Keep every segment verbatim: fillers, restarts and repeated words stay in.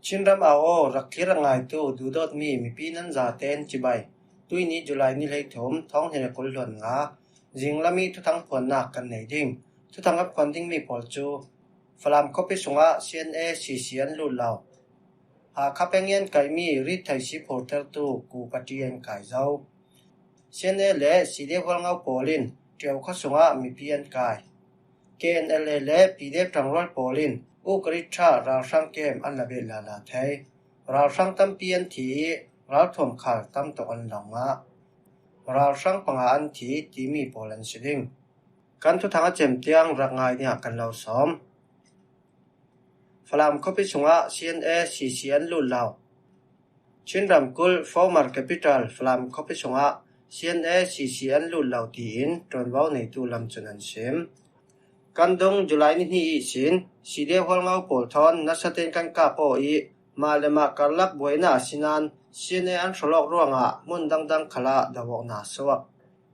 Chinram au aw, rak thlir rak ngaitu duhdawtmi mipi nan zaten cibai. Tuini July ni hleithum, thawng hnih le kul hluan nga, zinglam i thuthang phuannak kan nei ding. Thuthang a phuan dingmi pawl cu Falam khuapi sungah C N A C C an lut lo. Hakha peng i an kaihmi ritthei siphurtertu Ku Pati an kai zo. C N A le C D F Hualngo pawl in Ṭio khua sungah mipi an kai. K N L A le P D F ṭangrual pawl in Ukrit ṭha ralhrang kem an la bet lala thei. Ralhrang tampi an thi i ralthuam khal tam tuk an lo ngah. Ralhrang panga an thi timi pawl an si ding. Kan thuthang a cem tiang rak ngai dingah kan lo sawm. Falam khuapi sungah C N A C C an lut lo. Chin ramkulh former capital Falam khuapi sungah C N A C C an lut lo tiin ṭuanvo neitu lam cun an sim. Kan dung July ni hnih ihsin C D F Hualngo pawl thawn nasa tein kan kap aw i mah le mah karlak buaina a si nain C N A an hrawlawk ruangah hmun dangdang khalah do awknak a suak.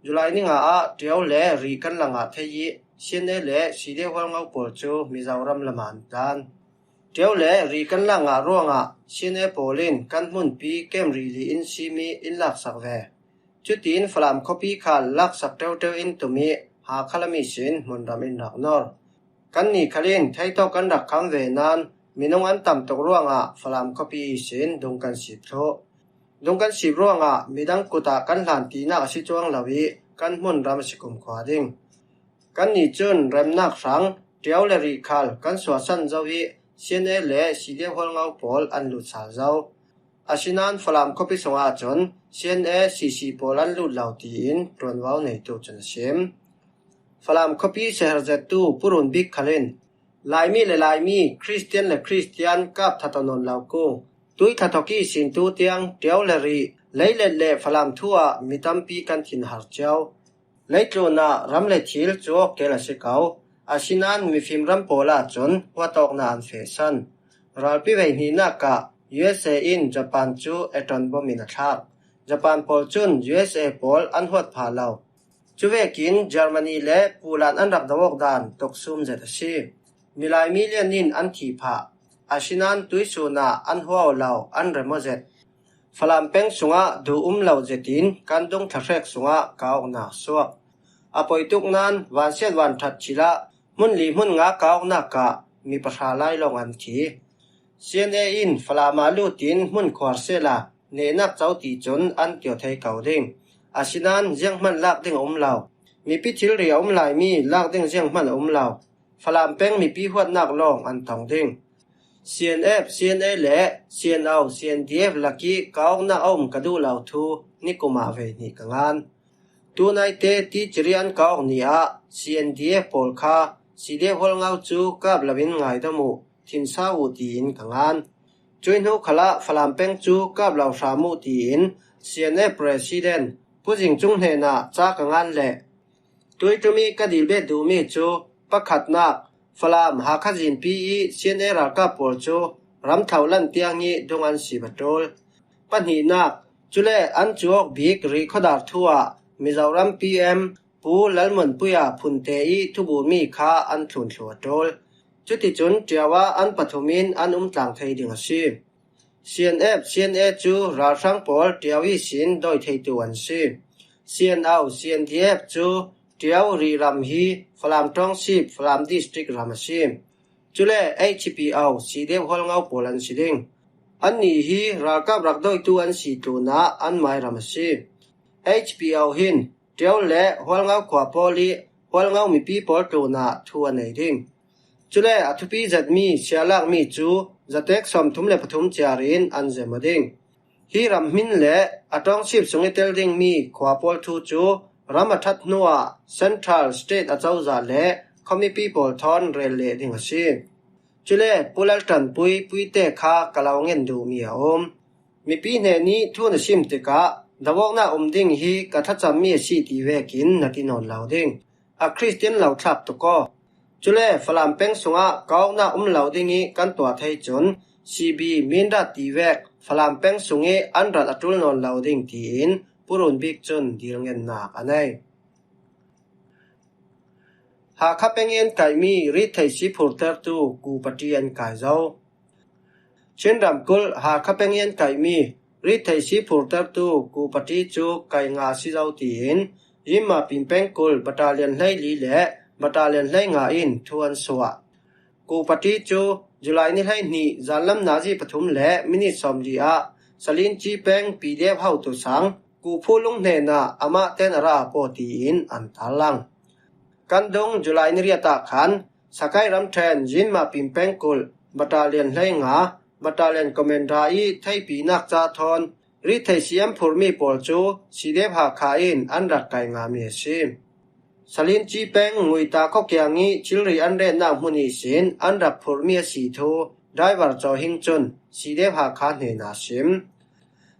July ni nga ah Ṭio le Rih kan la ngah thei i C N A le C D F Hualngo pawl cu Mizoram lamah an tlan. Ṭio le Rih kan la ngah ruangah C N A pawl in kan hmunpi kem rili in simi in laksak ve. Cutiin Falam khuapi khal laksak ṭeuṭeu in tum i Hakha lam ihsin hmunram in rak nor. Kannih khal in theitawk kan rak kham ve nain minung an tam tuk ruangah Falam khuapi ihsin dung kan sip thluh. Dung kan sip ruangah midang kut ah kan hlan tinak a si cuang lo i kan hmunram a si kumkhua ding. Kannih cun remnak hrang Ṭio le Rih khal kan suahsan zo i C N A le C D F Hualngo pawl an lut sal zo. Asinain Falam khuapi sungah cun C N A C C pawl an lut lo tiin ṭuanvo neitu cun a sim. Falam khuapi sehar zettu Pu Run Bik khal in Laimi le Laimi, Kristian le Kristian kap thato nawn lo kung. Tui thato ihsin tu tiang Ṭio le Rih, Leilet le Falam thu ah mi tampi kan thinhar cio. Leitlun ah ram le thil cuak kel a si ko. Asinain mifim ram pawl ahcun huatawknak an fehsan. Ralpi vei hnihnak ah U S A in Japan cu atom bomb in a thlak. Japan pawl cun U S A pawl an huat phah lo. Cuvekin Germany le Poland an rak do awk dan tuksum zet a si. Milai milian in an thih phah. Asinain tuisun ah an huau lo, an rem aw zet. Falam peng sungah duh um lo zetin kan dung thlahrek sungah ka awknak suak. A poi tuk nain vansiat vanṭhat cil ah hmun li hmun nga ka awknak ah mi pahra lai lawng an thi. C N A in Falam ah lut in hmun khuar sehla nehnak co ti cun an tio thei ko ding. Asinain zianghman lak ding a um lo. Mipi thilri a um laimi lak ding zianghman a um lo. Falam peng mipi huatnak lawng an tong ding. C N F, C N A le C N O, C N D F lak i ka awknak a um ka duh lo thu nikum ah ve hnih ka ngan. Tunaite ticirian ka awk ni ah C N D F pawl kha C D F Hualngo cu kap lo in ngaidam uh, thinsa uh tiin ka ngan. Cuih hnu khalah Falam peng cu kap lo hram uh tiin C N F President Pu Zing Cung hnenah ca ka ngan le tui ṭum i ka dilbet duhmi cu pakhatnak Falam Hakha zinpi i C N A ralkap pawl cu ram thlo lan tiang i dung an si va ṭul. Pahnihnak, cule an cuak bik ri khuadar thu ah Mizoram P M Pu Lalmunpuia phunte i thubunmi kha an thlun thlu a ṭul. Cuticun Ṭio ah an pathum in an um tlang thei ding a si. C N F, C N A cu ralhrang pawl Ṭio ihsin dawi theitu an si. C N O, C N D F cu Ṭio Rih ram hi Falam Township, Falam District ram a si. Cule H P O, C D F Hualngo pawl an si ding. Annih hi ralkap rak dawitu an si tlunah an mai ram a si. H P O hin Ṭio le Hualngo khua pawl i Hualngo mipi pawl tlunah thu a nei ding. Cule a thupi zetmi sialakmi cu zatek sawmthum le pathum ciar in an zem aw ding. Hi ram hmin le a township sung i tel dingmi khua pawl thu cu ram a ṭhat hnuah Central State acozah le khuamipi pawl thawn rel leh ding a si. Cule Pu Lalṭanpui puite kha ka lo ngen duhmi a um. Mipi hnen i thu na sim tikah, "Dawawknak um ding hi ka thlacammi a si," ti vekin na ti nawn lo ding. A Khristian lo thlak tuk aw. Cule Falam peng sungah ka awknak um lo ding i kan tuah thei cun, C B Mindat ti vek Falam peng sung i an rat a ṭul nawn lo ding, tiin Pu Run Bik cun dilngennak a nei. Hakha peng i an kaihmi ritthei siphurtertu Ku Pati an kai zo. Chin ramkulh Hakha peng i an kaihmi ritthei si phurtertu Kupati cu kai ngah a si zo tiin Yinmapin pengkulh battalion hleili le battalion hleinga in thu an suah. Kupati cu July ni hleihnih zanlam nazi pathum le minit sawmli ah Salinci peng P D F hotu sang Kuphu Lung hnenah amah ten a ra a paw tiin an tarlang. Kan dung July ni riat ah khan Sakai ramṭhen Yinmapin pengkulh battalion hleinga, battalion commander i theipinak ca thawn ritthei si an phurmi pawl cu C D F Hakha in an rak kai ngahmi a si. Salinci peng Nguita khuakiang i thilri an retnak hmun ihsin an rak phurmi a si thu driver Caw Hing cun C D F Hakha hnenah a sim.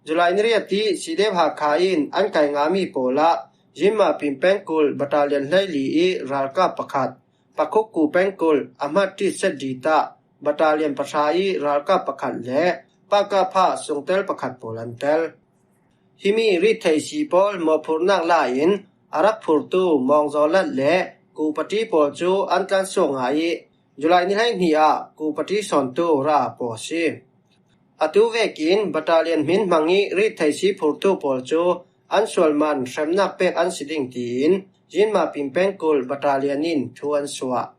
July ni riat i C D F Hakha in an kai ngahmi pawl ah Yinmapin pengkulh battalion hleili i ralkap pakhat, Pakhukku pengkulh Ahmad Tit Set Dita battalion pahra i ralkap pakhat le Pakapha sungtel pakhat pawl an tel. Himi ritthei si pawl mawhphurhnak la in a rak phurtu Mawngzawlat le Kupati pawl cu an tlansuak ngah i July ni hleihnih ah Kupati sawntu ra a paw a si. Atu vekin battalion hmin hmang i ritthei si phurtu pawl cu an sual man hremnak pek an si ding tiin Yinmapin pengkulh battalion in thu an suah.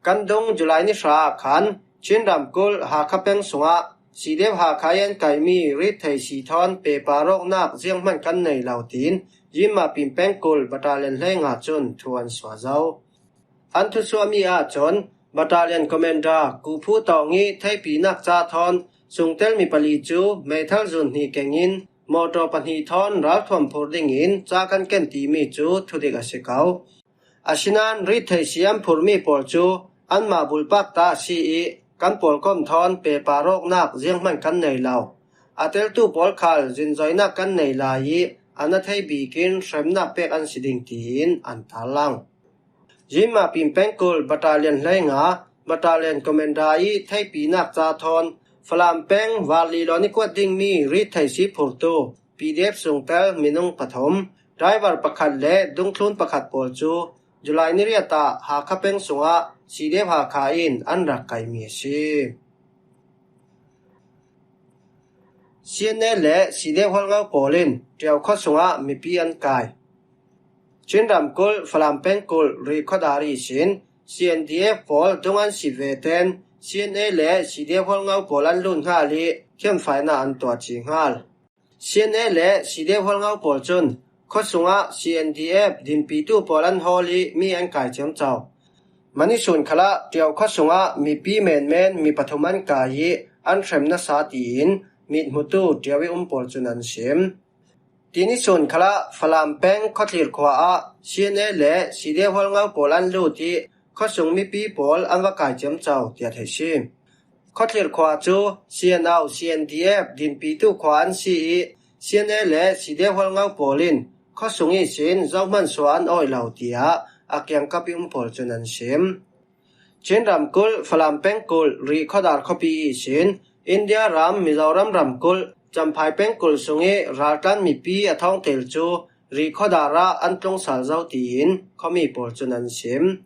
Kan dung July ni hra ah khan Chin ramkulh Hakha peng sungah C D F Hakha i an kaihmi ritthei si thawn pepa rawknak zianghman kan nei lo tiin Yinmapin pengkulh battalion hleinga cun thu an suah zo. An thusuahmi ahcun battalion commander Kuphu Tawng i theipinak ca thawn sungtel mi pali cu meithal zun hnih kengin mawtaw pahnih thawn ralthuam phur dingin ca kan ken timi cu thudik a si ko. Asinain ritthei si an phurmi pawl cu anmah bulpak ta a si i kan pawlkom thawn pepa rawknak zianghman kan nei lo. A teltu pawl khal zinzoinak kan nei lai i an a thei bikin hremnak pek an si ding tiin an tarlang. Yinmapin pengkulh battalion hleinga, battalion commander i theipinak ca thawn Falam peng Varli lawn i kuat dingmi ritthei si phurtu P D F sungtel minung pathum, driver pakhat le dungthlun pakhat pawl cu July ni riat ah Hakha peng sungah C D F Hakha in an rak kaimi a si. C N A le C D F hualngo pawl in Ṭio khua sungah mipi an kai. Chin ramkulh Falam pengkulh Rih khuadar ihsin C N D F pawl dung an sip ve ten C N A le C D F hualngo pawl an lut nghal i thiamfaina an tuah ci nghal. C N A le C D F hualngo pawl cun khua sungah C N D F dinpitu pawl an hawl i mi an kai ciamco. Manisun khalah Ṭio khua sungah mipi menmen mi pathum an kai i an hrem nasa tiin mithmutu Ṭio i um pawl cun an sim. Tinisun khalah Falam peng Khuathlir khua ah C N A le C D F hualngo pawl an lut i khuasung mipi pawl an va kai ciamco tiah theih si. Khuathlir khua cu C N O, C N D F dinpitu khua an si i C N A le C D F hualngo pawl in khuasung ihsin zohman suah an awih lo tiah a kiangkap i um pawl cun an sim. Chin ramkulh Falam pengkulh Rih khuadar khuapi ihsin India ram Mizoram ramkulh Champhai pengkulh sung i raltlan mipi a thawngtel cu Rih khuadar ah an tlung sal zo tiin khuami pawl cun an sim.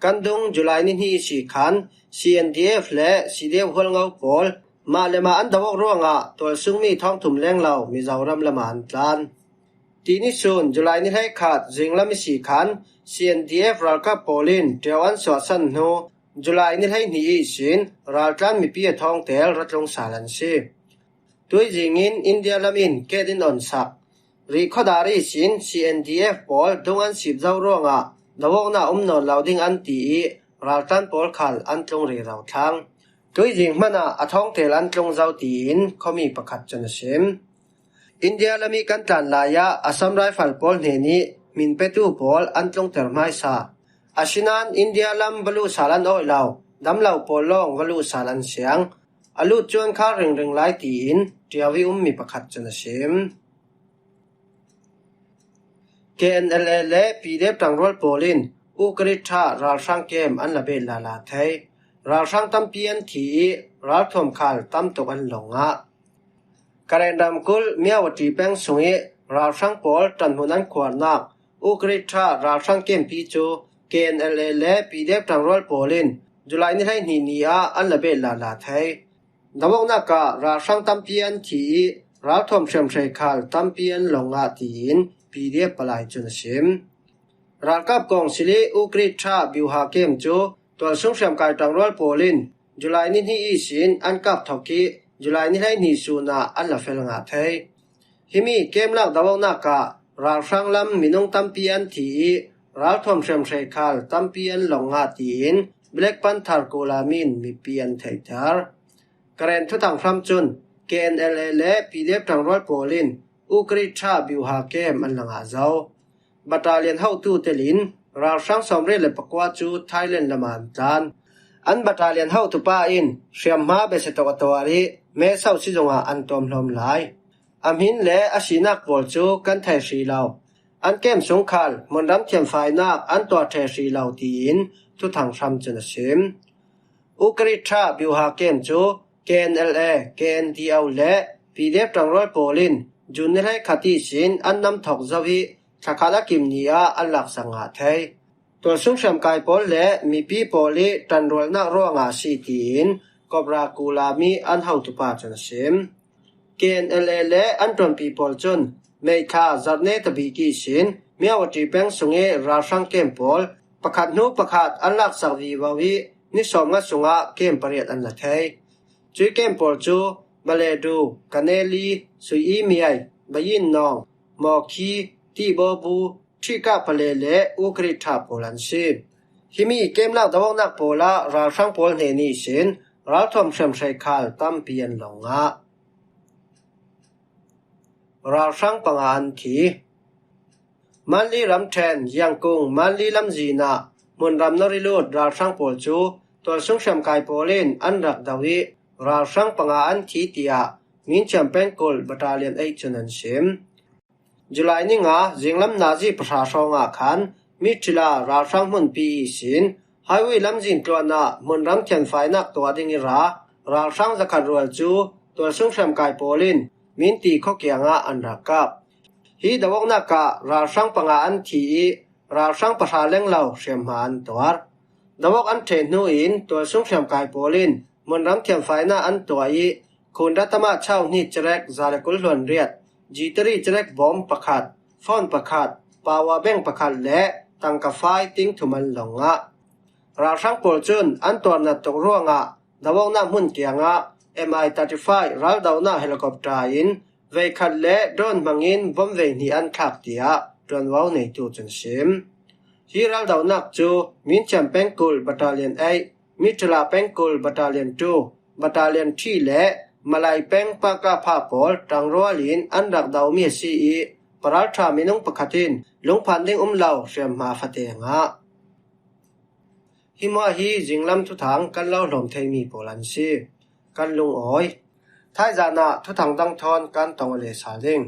Kan dung July ni hnih ihsi khan C N D F le C D F hualngo pawl mah le mah an do awk ruangah tualsungmi thawngthum lenglo Mizoram lamah an tlan. Tinisun July ni hleikhat zinglam ihsi khan C N D F ralkap pawl in Ṭio an suahsan hnu July ni hleihnih ihsin raltlan mipi a thawngtel ra tlung sal an si. Tuizing in India lam in ket in onsak. Rih khuadar ihsin C N D F pawl dung an sip zo ruangah do awknak um nawn lo ding an ti i raltlan pawl khal an tlung rero thlang. Tuizing hmanah a thawngtel an tlung zo tiin khuami pakhat cun a sim. India lam i kan tlan lai ah Assam Rifle pawl hnen i hmin petu pawl an tlungter hmaisa. Asinain India lam va luh sal an awih lo, damlo pawl lawng va luh sal an siang. A lut cuan kha ringring lai tiin Ṭio i ummi pakhat cun a sim. K N L A le P D F ṭangrual pawl in Ukrit Ṭha ralhrang kem an la bet lala thei. Ralhrang tampi an thi i ralthuam khal tam tuk an lawng ngah. Karen ramkulh Myawaddy peng sung i ralhrang pawl ṭanhmun an khuarnak Ukrit Ṭha ralhrang kempi cu K N L A le P D F ṭangrual pawl in July ni hleihnih ni ah an la bet lala thei. Dawoknak ah ralhrang tampi an thi ih ralthuam hriamhrei khal tampi an lawng ngah, tiin P D F palai cun a sim. Ralkap kawngsil ih Ukrit Tha Biuha kem cu tualsung hriamkai ṭangrual pawl in July ni hnih ihsin an kap thok ih July ni hleihnih sun ah an la fel ngah thei. Himi kem lak dawoknak ah ralhrang lam minung tampi an thi ih ralthuam hriamhrei khal tampi an lawng ngah, tiin Black Panther Kulam in mipi an theihter. Karen thuthang hram cun K N L A le P D F ṭangrual pawl in Ukrit Tha Biuha kem an la ngah zo. Battalion hotu telin ralhrang sawmriat le pakua cu Thailand lam ah an tlan. An battalion hotupa in hriamhma biasia tawk a tuar ih Mae Sot sizung ah an tuamhlawm lai. A hmin le a sinak pawl cu kan thei hrih lo. An kem sung khal hmunram thianfainak an tuah ṭheh hrih lo, tiin thuthang hram cun a sim. Ukrit Tha Biuha kem cu K N L A, K N D O le P D F ṭangrual pawl in June ni hleikhat ihsin an nam thok zo ih thlakhat a kim ni ah an laksak ngah thei. Tualsung hriamkai pawl le mipi pawl ih ṭanrualnak ruangah a si, tiin Cobra Kulam ih an hotupa cun a sim. K N L A le an ṭuanpi pawl cun May thla zarhne tabik ihsin Myawaddy peng sungih ralhrang kem pawl pakhat hnu pakhat an laksak vivo ih ni sawmnga sungah kem pariat an la thei. Cui kem pawl cu Maledu, Kaneli, Sui-i-miai, Bayin Nawng, Mawkhi, Tihbawbu, Ṭhikah Pale le Ukrit Tha pawl an si. Himi kem lak dawoknak pawl ah ralhrang pawl hnen ihsin ralthuam hriamhrei khal tampi an lawng ngah. Ralhrang panga an thi. Manli ramṭhen Yangkung Manli lamzin ah hmunram nawri lut ralhrang pawl cu tualsung hriamkai pawl in an rak do ih ralhrang panga an thi, tiah Minthiam pengkulh Battalion eight cun an sim. July ni nga zinglam nazi pahra hrawngah khan Mithila ralhrang hmunpi ihsin highway lamzin tluan ah hmunram thianfainak tuah ding ih ra ralhrang zakhat rual cu tualsung hriamkai pawl in Minti khua kiangah an rak kap. Hi dawoknak ah ralhrang panga an thi ih ralhrang pahra lenglo hriamhma an tuar. Dawok an ṭheh hnu in tualsung hriamkai pawl in hmunram thianfainak an tuah ih Khunratam ah chau hnih cerek za le kul hluan riat, G three cerek bawm pakhat, phone pakhat, power bank pakhat le tangka fai ting thum an lawng ngah. Ralhrang pawl cun an tuarnat tuk ruangah dawoknak hmun kiangah M I thirty-five raldohnak helicopter in veikhat le drone hmangin bom vei hnih an thlak, tiah ṭuanvo neitu cun sim. Hi raldohnak cu Minthiam pengkulh Battalion eight, Mithila pengkulh Battalion two, Battalion three le Malai peng Pakapha pawl ṭangrual in an rak domi a si ih paralṭha minung pakhat in lungphan ding um lo hriamhma fate a ngah. Hi hmuah hi zinglam thuthang kan lo hlawm theimi pawl an si. Kan lungawi. Thaizan ah thuthang dang thawn kan tong aw leh sal ding.